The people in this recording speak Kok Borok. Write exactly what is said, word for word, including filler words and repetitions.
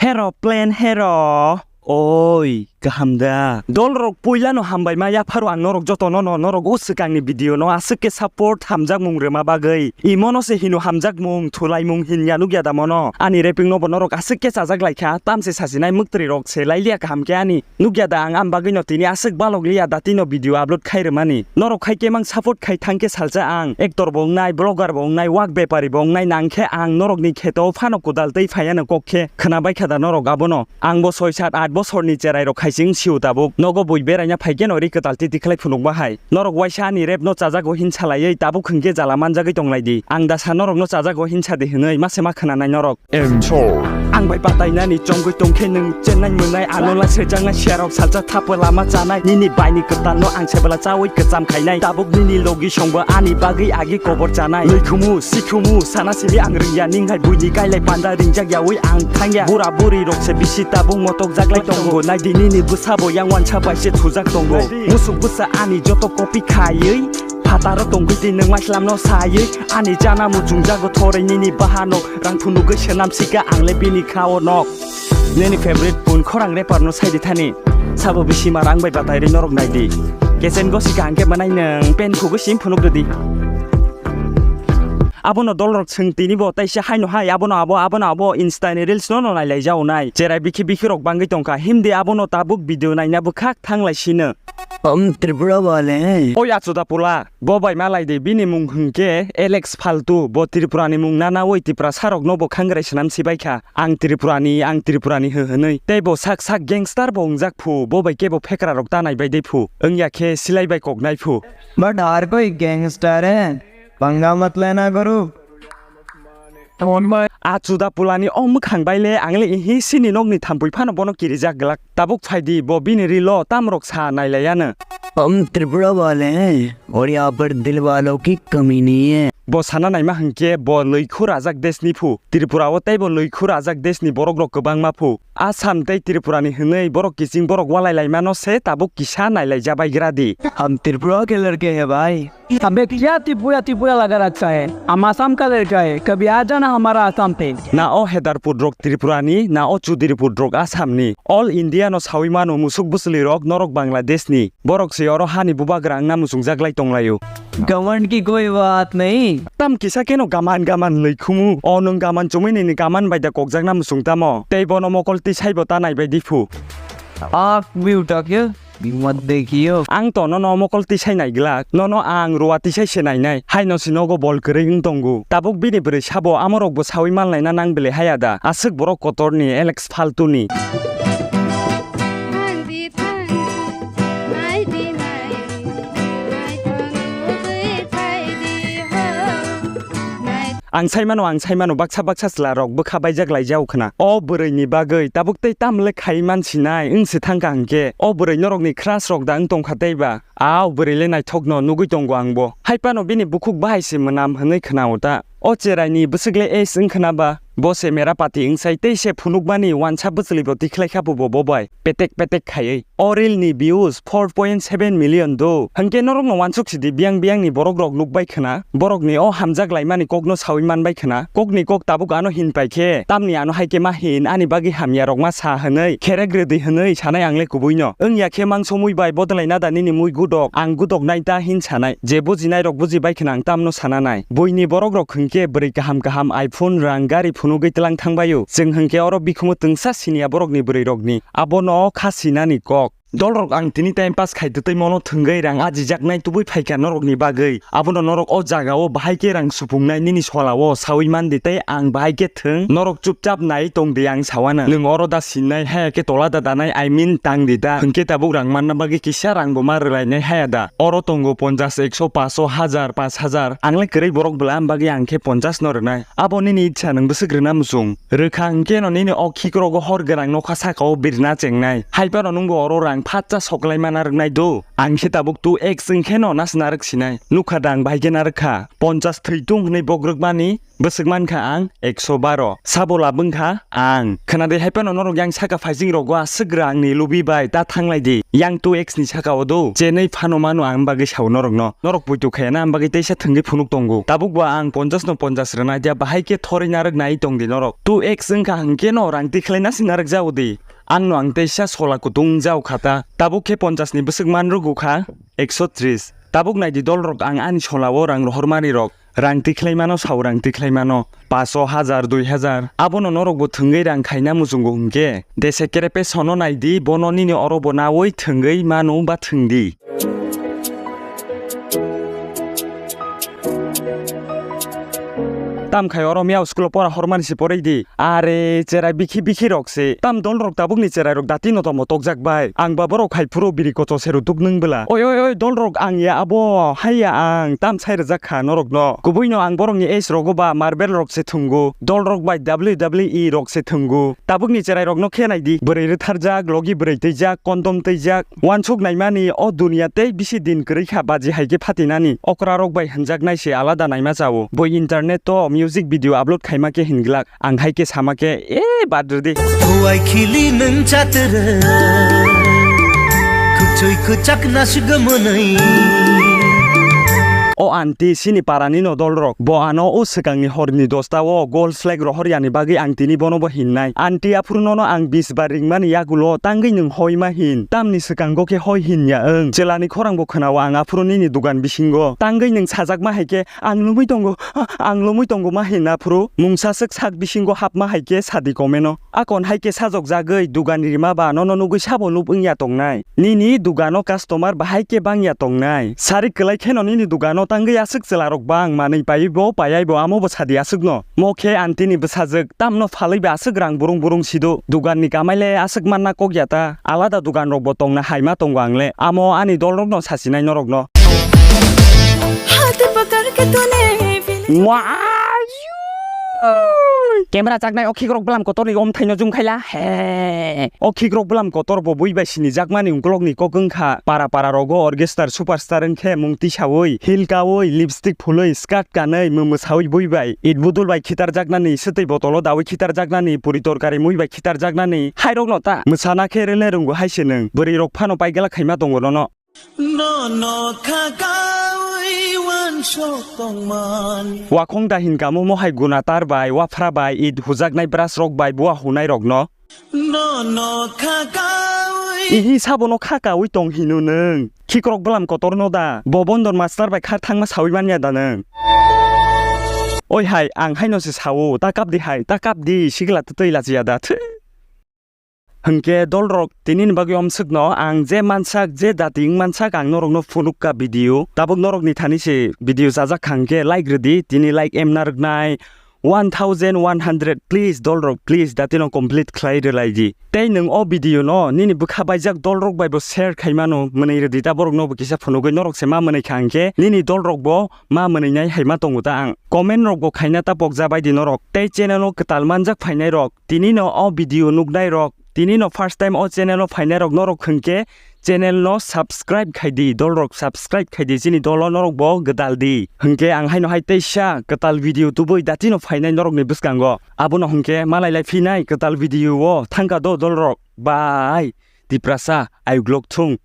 Hero plan hero. Oi, kaham da. Dolrok puilano hambai ma yapharo ang norok jotono no, norok o swkangni video no aswk khe support hamjakmung rwma bagwi. Imono se hino hamjakmung, thulaimung hinya nukya da mono. Ani rapping no bo norok aswk khe chajak lai kha, tamse sasinai mwktwrwi rok se lai liya kaham khe ani. Nukya da ang am bagwi no tini aswk balok liya da tino video upload khai rwmani. Norok khai khe mang support khai thang khe salsa ang. Actor bo wngnai, blogger bo wngnai, wak bepari bo wngnai nang khe ang norokni kheto phano kwdal tei phaiya no kok khe khwna bai kha da norok abono. Ang bo soi sat aath bosorni cherai rok khai se wng sio tabuk. Nogo bui beraina phai khe no ri kwtal titi khlai phunuk bahai. Norok waisa ani rap no chajago hin salaiwi tabuk hwnkhe jala manjagwi tonglai di. Ang da sa norok no chajago hin sa di hwnwi mase ma khwnanai norok. Enter. Ang bai batainani chongwi tongkhe nwng chennai mwnai ano la sejaknai siarok salsa thapa lama chanai nini baini kwtalno ang sebla chawi kwcham khainai tabuk nini logi songbo ani bagwi agi kobor chanai lwikhumu sikhumu sana simi ang rwngya ninghai buini kailai panda ringjak yawi ang thangya bura buri rok se bisi tabuk motok jaklai tongo naidi nini bwsabo yang wansa bai se thujak tongo musuk bwsa ani joto kopi khaiwi phataro tongwi di nwng maislamno saywi ani jana muchungjago thorwi nini bahano. Rang phunugwi swnam sika ang le bini kha o nok. Nini favorite pun khorang rapper no sai di thani. Sabo bisi ma rang bai batai ri norok nai di. Kesen go sika ang khe manai nwng pen khugwi sim phunuk di. Abono dolrok swng tini bo taisa haino hai abono abo abono abo Insta ni reels no no nailai jao nai. Cherai bikhi bikhi rok bangwi tongkha himdi abono tabuk video naina bwkhak thanglai sino. Om Tripura wale. Oi achuda pula. Bo bai malai di, bini mung hwnkhe Alex Faltu, bo Tripurani mung nanaui Tiprasarokno bo khangrai swnam sibai kha, "Ang Tripurani, ang Tripurani," hw-, hwnwi. Tei bo sak sak gangster bo wngjak phu, bo bai kebo phekrarok tanai bai de phu, wngya khe silai bai koknai phu. But har koi gangster hai, panga mat lena guru. A chuda pulani o mwkhang bai le ang le ihi sini nokni thampui phano bono kirijak glak. Tabuk phai di, bo bini rilo tamrok sa nailaiya no. हम त्रिपुरा वाले हैं और यहाँ पर दिल वालों की कमी नहीं है। Bo sana naima hwnkhe bo lwikhu rajak desni phu. Tripura o tei bo lwikhu rajak desni borok rok kwbangma phu. Assam tei Tripura ni hwnwi borok kiching borok walai laimano se tabuk kisa nailai jabai gra di. हम त्रिपुरा के लड़के हैं भाई। अबे क्या त्रिपुरा त्रिपुरा लगा रखा है? हम आसाम का लड़का है, कभी आ जाना हमारा आसाम पे। Na o Hedarpur rok Tripura ni, na o Chudirpur rok Assam ni. All India no sawi mano musuk bwswli rok norok Bangladesh ni. Borok se oro hani bubagra wngna muchungjak lai tonglaio. घमंड की कोई बात नहीं। Tam kisa keno gaman gaman lwikhumu. O nwng gaman chumui nini gaman bai da kokjakna muchung tamo. Tei bono mokol tisai bo ta nai bai di phu. आप भी उठा के मत देखियो। Ang to nono mokol tisai nai glak, nono ang rua tisai se nainai, haino si nogo bol kwrwi wng tongo. Tabuk bini bwrwi sabo amorokbo sawi manlaina nang bele haya da, aswk borok kotorni Alex Faltuni. Thangdi thangdi, naidi naidi, naithok nugwi phaidi ho, nai- Ang sai mano, ang sai mano, baksa baksa chwla rok bwkha baijak lai jao khna. O bwrwi ni bagwi tabuk tei tam le khai man sinai wng se thang kha hwnkhe. O bwrwi norok ni crush rok da wng tong kha tei ba? A o bwrwi le naithok no nugwi tongo ang bo. Hai phano bini bukhuk bahai se mwnam hwnwi khna o ta. O cherai ni bwswk le age wng khna ba? Bo se mera pati wng sai tei se phunuk mani wansa bwchwlwi bo tikhlai kha bo bo bai. Petek petek khaiwi. O reel ni views four point seven million do. Hwnkhe norok no wansuk sidi biyang biyang ni borok rok nuk bai khna. Borok ni o hamjak lai mani kok no sawi man bai khna. Kok ni kok tabuk ano hin pai khe. Tamni ano hai khe ma hin ani bagwi hamya rok ma sa hwnwi. Kherek rwdi hwnwi sanai ang le kubui no. Wng ya khe mang somui bai bodolai na da nini mui gudok. Ang gudok nai ta hin sanai. Je bujinai rok buji bai khna ang tamno sana nai. Buini borok rok hwnkhe bwrwi kaham kaham iPhone rang gari phunugwi tlang thang bai o. Chwng hwnkhe oro bikhumu twngsa siniya borok ni bwrwi rok ni. Abono kha sinani kok. Dolrok ang tini time pass khai twtwi mono thwngwi rang ajijaknai tubui phaikha norokni bagwi. Abono norok o jagao bahai khe rang supungnai nini solao sawi mandi tei ang bahai khe thwng. Norok chupchap nai tongdi ang sawana. Nwng oro da sinnai haya khe tola da danai I mean tangdi da. Hwnkhe tabuk rang manna bagwi kisa rangbo ma rwlainai haya da. Oro tongo ponchas, ekso, paso, hajar, pash hajar. Ang le kwrwi borok bwla am bagwi ang khe ponchas no rwnai. Abo nini itsa nwng bwswk rwna muchung. Rwkha hwnkhe no nini o khikrogo hor gwnang nokha sakao birna chengnai. Hai phano nwngbo oro rang phatsa soklai mana rwknai do. Ang khe tabuk two X wng khe no nasna rwk sinai. Nukha da ang bahai khe narwk kha. Ponchas thwi tung hwnwi bok rwkmani bwswk mankha ang ekso baro. Sabo labwng kha ang. Khwna de hai phano norok yang saka phaising rogo aswk rang ni lubi bai ta thanglai di. Yang two X ni saka o do. Chenwi phano mano ang bagwi sao norok no. Norok poito khaya na ang bagwi teisa thwngwi phunuk tongo. Tabuk bo ang ponchas no ponchas rwnai dia bahai khe thorwi narwk nai tong di norok. Two X wng kha hwnkhe no rang tikhlai na si narwk jao di. Ang no ang teisa sola kutung jao kha ta. Tabuk khe ponchas ni bwswk man rwgo kha ekso tris. Tabuk nai di dol rok ang ani sola o rang rohor mani rok. Rang tikhlai mano sao rang tikhlai mano. Paso hajar dui hajar. Abono norok bo thwngwi rang khaina muchungo hwnkhe. Dese kerepe sono nai di bono nini oro bo nawi thwngwi mano ba thwng di. Tam khai oro miyao school o pora hormani se poroi di. Are cherai bikhi bikhi rok se. Tam dol rok tabuk ni cherai rok dati no tomo tokjak bai. Ang ba borok hai phuru biri kocho se rutuk nung bwla. Oi, oi, oi, dol rok ang ya abo, hai ya ang. Tam sai rwjak kha norok no. Kubui no ang borok ni age rogo ba marble rok se thwngo. Dol rok bai W W E rok se thwngo. Tabuk ni cherai rok no khe nai di. Bwrwi rwtharjak, logi bwrwi twijak, kondom twijak. Wansuk naimani o dunia tei bisi din kwrwi kha baji hai khe phatinani. Okra rok bai hwnjaknai se alada naima chao. Bo internet o music video upload khaima khe hin glak. Ang hai khe sama khe, e, bad rw di. Huai khili nwng chatrwk, khwchwi khwchak nasuk mwnwi. O aunty, sini parani no dol rok. Bo ano o swkangni horni dosta o gold flag rohor yani bagwi ang tini bono bo hinnai. Aunty, aphuru nono ang bis bar ringmani yagulo tangwi nwng hoi ma hin. Tamni swkango khe hoi hin ya wng. Chwlani khorang bo khwnao ang aphuru nini dugan bisingo. Tangwi nwng sajak ma hai khe ang lumui tongo, ang lumui tongo ma hin aphuru. Mungsa swk sak bisingo hapma hai khe sadi komeno. Akon hai khe sajok jagwi dugan rima ba nono nugwi sabo lub wng ya tongnai. Nini dugano customer bahai khe bang ya tongnai. Sari kwlai kheno nini dugano tangwi aswk chwla rok bang manwi paiwi bo payai bo amo bo sadi aswk no. Mo khe aunty ni bwsajwk tamno phalwi ba aswk rang burung burung sido. Dugan ni kamai le aswk manna kok ya ta. Alada dugan rok bo tongna hai ma tongo ang le. Amo ani dol rok no sasinai norok no. Hath pakad ke tune Camera chaknai o khikrok bwlam kotor ni omthai no zoom khaila. He. O khikrok bwlam kotor bo bui bai sini jakmani uklok ni kok wngkha. Para para rogo orchestra superstar wngkhe mung tisaui, heel kaui, lipstick phului, skirt kanui, mwmwsaui bui bai. It budul bai khitar jaknani, swtwi botolo daui khitar jaknani, puri torkari mui bai khitar jaknani. Hai rok no ta. Mwsana khe rwle rwngu hai se nwng. Bwrwi rok phano paigala khaima tongo nono. Nono kha kaui wansok tongmani. Wakhong da hin kamo mohai guna tar bai, waphra bai, it hujaknai brush rok bai, bua hunai rok no. Nono kha kaui. Ihi sabo no kha kaui tong hino nwng. Khikrok bwlam kotor no da. Bo bondon master bai khar thangma saui manya da nwng. Oi hai, ang hai no se sao, ta kap di hai, ta kap di, sigla twtwi lachiya da. Thwi. Hwnkhe dolrok, tinini bagwi omswkno ang je mansak, je dating mansak, ang norokno phunukka video. Tabuk norokni thani se video chajak kha hwnkhe like rwdi, tini like emna rwknai one thousand one hundred, please dolrok, please datino complete khlai rwlaidi. Tei nwng o video no nini bwkha baijak dolrok bai bo share khaimano mwnwi rwdi ta borokno bo kisa phunugwi norok se ma mwnwi kha hwnkhe nini dolrok bo ma mwnwi nai hai ma tongo ta ang. Comment rok bo khaina ta pokja baidi norok tei channel o kwtal manjak phainai rok. Tini no o video nuknai rok, tini no first time o channel o phainai rok norok hwnkhe channel no subscribe khai di, dol rok subscribe khai di, chini dol o norok bo gwdal di. Hwnkhe ang haino hai teisa kwtal video tubui datino phainai norok ni bwskango. Abono hwnkhe malai lai phinai kwtal video o thangka do dol rok. Bye. Tiprasa, ayuk lok thung.